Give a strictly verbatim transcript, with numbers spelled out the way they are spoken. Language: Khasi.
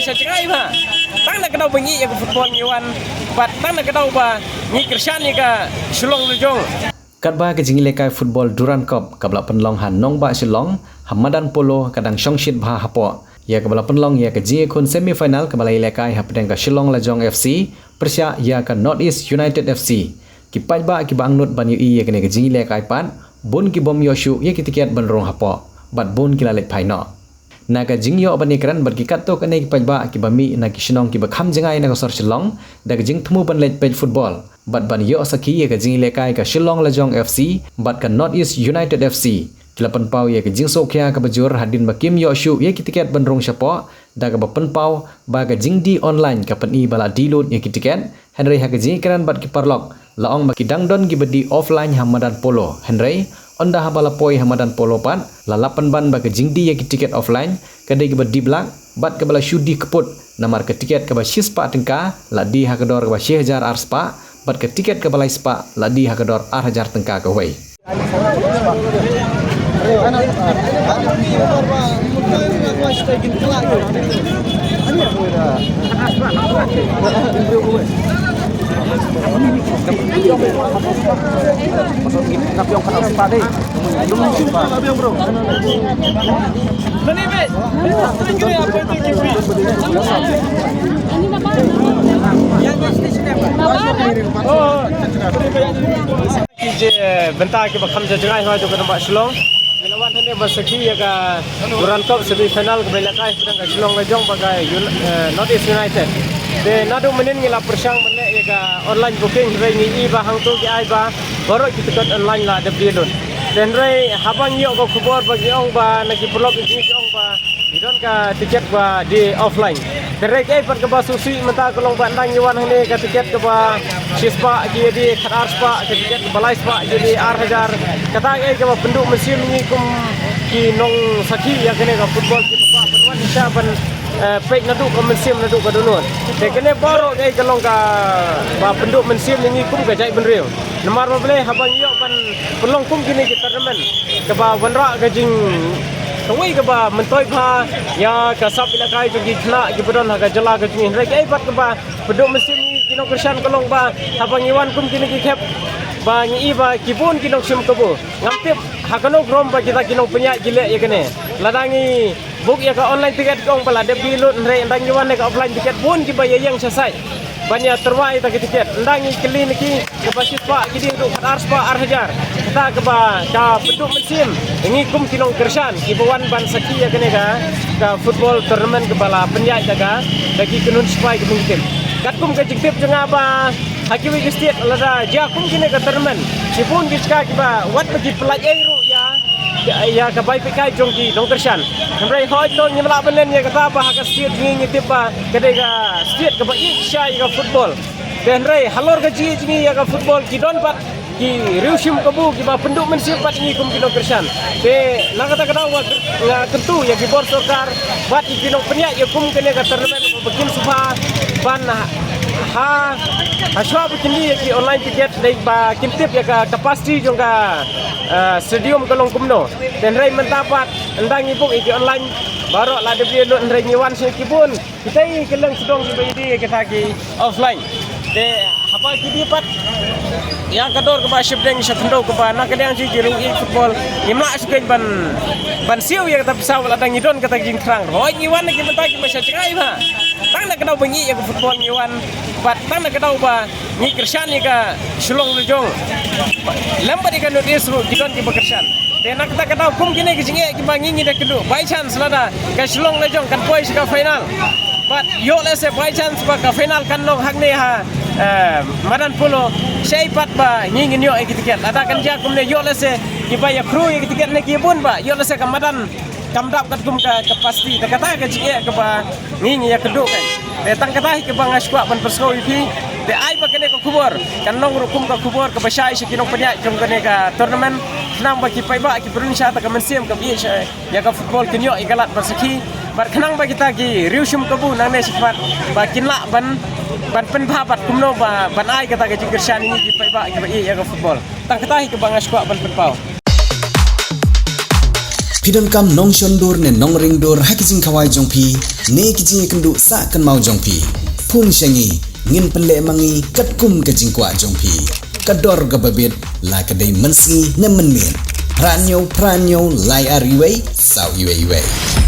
Sha jngai ba tang na ka daw ba ngi ïa ka football ngi wan, bad tang na ka daw ba ngi kyrshan ïa ka Shillong Lajong. Katba ka jingïalehkai football Durand Cup kaba la pynlong ha nongbah Shillong ha madan Polo ka dang shongshit bha hapoh. Ïa kaba la pynlong ïa ka jingïakhun semi final kaba la ïalehkai hapdeng ka Shillong Lajong F C pyrshah ïa ka North East United F C. Ki paidbah kiba angnud ban ïohi ïa kane ka jingïalehkai pat, bun ki bym ïoh shuh ïa ki tiket ban rung hapoh, bad bun ki la leit phai noh. Na ka jingïoh ban ïakren bad ki katto katne ki paidbah kiba mih na ki shnong kiba kham jngai na ka sor Shillong da ka jingthmu ban leit peit football bad ban ïoh sakhi ïa ka jingïalehkai ka Shillong Lajong F C bad ka North East United F C, ki la pynpaw ïa ka jingsngewkhia kaba jur hadien ba kim ïoh shuh ïa ki tiket ban rung shapoh, da kaba pynpaw ba ka jingdie online ka pyni ba la die lut ïa ki tiket. Hynrei ha ka jingïakren bad ki paralok la ong ba ki dang don kiba die offline ha madan Polo, hynrei ynda haba la poi ha madan Polo pat la lap pynban ba ka jingdie ïa ki tiket offline ka dei kaba die blak bad kaba la shu die kput, namar ka tiket kaba shispah tyngka la die ha ka dor kaba shi hajar arspah, bad ka tiket kaba laispah la die ha ka dor ar hajar tyngka kawei. Ki je bynta kiba kham jngai hoi tu ka nongbah Shillong. Ngi la wan hangne ban sakhi ïa ka Durand Cup semi final kaba ïalehkai hapdeng ka Shillong Lajong bad ka Un-, eh, North East United. Te naduh mynnin ngi la pyrshang ban leh ïa ka online booking, hynrei ngi i ba hangto ki ai ba baroh ki tiket online la dep die lut. Te hynrei haba ngi ïoh ka khubor ba ngi ong ba na ki paralok ki ong ba ngi don ka tiket ba die offline. Te hynrei kaei pat kaba sngewsih mynta ka long ba ynda ngi wan hangne ka tiket kaba shispah ki ïa die khatar spah, ka tiket kaba laispah ki ïa die ar hajar. Kata kaei kaba pynduh mynsiem ngi kum ki nongsakhi ïa kane ka football kiba kwah ban wan sha ban, eh, peit naduh ka mynsiem naduh ka dohnud. Te kane baroh kaei ka long kaba pynduh mynsiem ngi kum ka jaitbynriew. Namar balei haba ngi ïoh ban pynlong kum kine ki tournament kaba wanrah ka jing kawei kaba myntoi bha ïa ka sap ïalehkai jong ki khynnah kiba don ha ka jylla ka jong ngi, hynrei kaei pat kaba pynduh mynsiem ngi ki nongkyrshan ka long ba haba ngi wan kum kine ki khep ba ngi i ba ki bun ki nongshim kabu. Ngam tip ha kano ka rukom ba kita ki nongpynïaid ki leh ïa kane. Lada ngi book ïa ka online ticket ka ong ba la dep die lut, hynrei ynda ngi wan ïa ka offline ticket bun kiba ïa ïeng sha site ban ïa tyrwa ïa kita ki ticket. Ynda ngi kylli na ki kaba shispah ki die haduh khatar spah ar hajar. Kata kaba ka pynduh mynsiem ïa ngi kum ki nongkyrshan kiba wan ban sakhi ïa kane ka, ka football tournament kaba la pynïaid da ka, da ki kynhun sipai kiba ngi tip. Katkum ka jingtip jong nga ba ha kiwei ki state lada jia kum kine ka tournament, ki bun ki jaka kiba wat ba ki pyllait ei ruh ïa ïa ka bai pyrkhat jong ki nongkyrshan. Hynrei hoi to ngim lah ban len ïa kata ba ha ka state ngi ngi tip ba ka dei ka state kaba ïeit shisha ïa ka football. Te hynrei halor ka jingïeit jong ngi ïa ka football ki don pat ki riewshim kabu kiba pynduh mynsiem pat ïa ngi kum ki nongkyrshan. Te na kata ka daw nga kyntu ïa ki bor sorkar bad ïa ki nongpynïaid ïa kum kane ka tournament ba kin sngewbha ban ha, ha shuwa ba kin ïa ki online ticket dei ba kin tip ïa ka capacity jong ka, eh, stadium ka long kumno. Te hynrei mynta pat ynda ngi book ïa ki online baroh la dep die lut, hynrei ngi wan sha ki bun kita ki kylleng sdong kiba ïadei kita ki offline. Te haba ki die pat ïa ka dor kaba shipdeng sha khyndew kaba na ka liang jong ki riewïeit football ngim lah shuh ban, ban siew ïa kata pisa wat la dang ngi don kata ka jingthrang. Hoi ngi wan na ki bynta kiba sha jngai ba tang na ka daw ba ngi ïa ka football ngi wan bad tang na ka daw ba ngi kyrshan ïa ka Shillong Lajong. Lem bad ïa ka North East ruh ki don kiba kyrshan. Te na kata ka daw kum kine ki jingeh kiba ngi ngi da kynduh. By chance lada ka Shillong Lajong kan poi sha ka final bad ïoh lehse by chance ba ka final kan long hangne ha, eh, madan Polo, shaei pat ba ngi ngin ïoh ïa ki ticket? Lada kan jia kumne ïoh lehse kiba ïakhru ïa ki ticket ne ki bun ba ïoh lehse ka madan kam dap katkum ka capacity. Te kata ka jingeh kaba ngi ngi ïa kynduh kan. Te tang kata hi kaba nga sngewkwah ban pynsngew ïa phi. Te ai ba kane ka khubor kan long ruh kum ka khubor kaba shai sha ki nongpynïaid jong kane ka tournament, khnang ba ki paidbah ki pynrung sha ta ka mynsiem kaba ïeit sha ïa ka football, kin ïoh ïa ka lad ban sakhi bad khnang ba kita ki riewshim kabu nangne shakhmat ba kin lah ban, ban pynbha bad kumno ba ban ai kata ka jingkyrshan ïa ngi ki paidbah kiba ïeit ïa ka football. Tang kata hi kaba nga sngewkwah ban pynpaw. Phi donkam nongshon dur ne nongring dur ha ki jingkhawai jong phi ne ki jingïakynduh sah kynmaw jong phi? Phone sha ngi, ngin pynleh ma ngi katkum ka jingkwah jong phi. Ka dor kaba bit, la ka dei mynsngi ne mynmiet. Phra hynñiew phra hynñiew lai ar uwei saw uwei uwei.